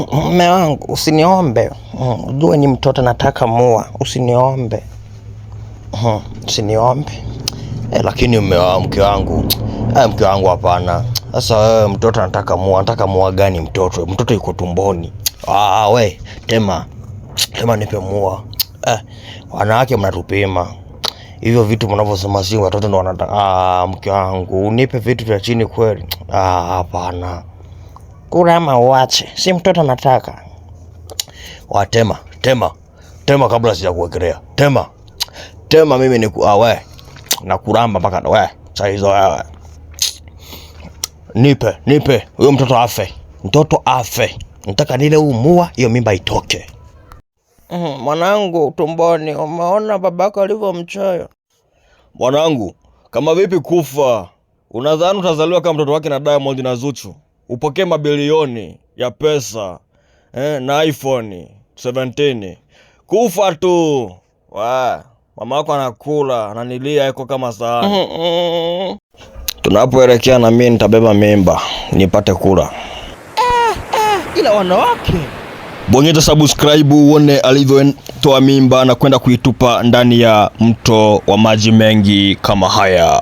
Mume wangu usiniombe, ujue ni mtoto nataka mua, usiniombe, usiniombe. Lakini mume wa mke wangu, mke wangu hapana. Sasa wewe mtoto anataka mua, anataka mua gani mtoto? Mtoto yuko tumboni. Ah, we tema tema, nipe mua. Wanawake mnatupima hivyo vitu mnavyosema, si watoto ndo wanataka. Ah, mke wangu unipe vitu vya chini kweli? Ah, hapana. Kula ama uache, si mtoto anataka. Watema tema tema, kabla sijakuwekelea tema tema, mimi ni ah, we nakuramba mpaka we saa hizo wewe. Nipe nipe huyo mtoto afe, mtoto afe, nataka nile huu mua, hiyo mimba itoke. Mwanangu tumboni, umeona babako alivyo mchoyo? Mwanangu, kama vipi kufa? Unadhani utazaliwa kama mtoto wake na Diamond na Zuchu? Upokee mabilioni ya pesa na iPhone 17. Kufa tu. Wa, mama yako anakula, ananilia iko kama sahani. Tunapoelekea na mimi nitabeba mimba, nipate kula. Ila wanawake. Bonyeza subscribe uone alivyotoa mimba na kwenda kuitupa ndani ya mto wa maji mengi kama haya.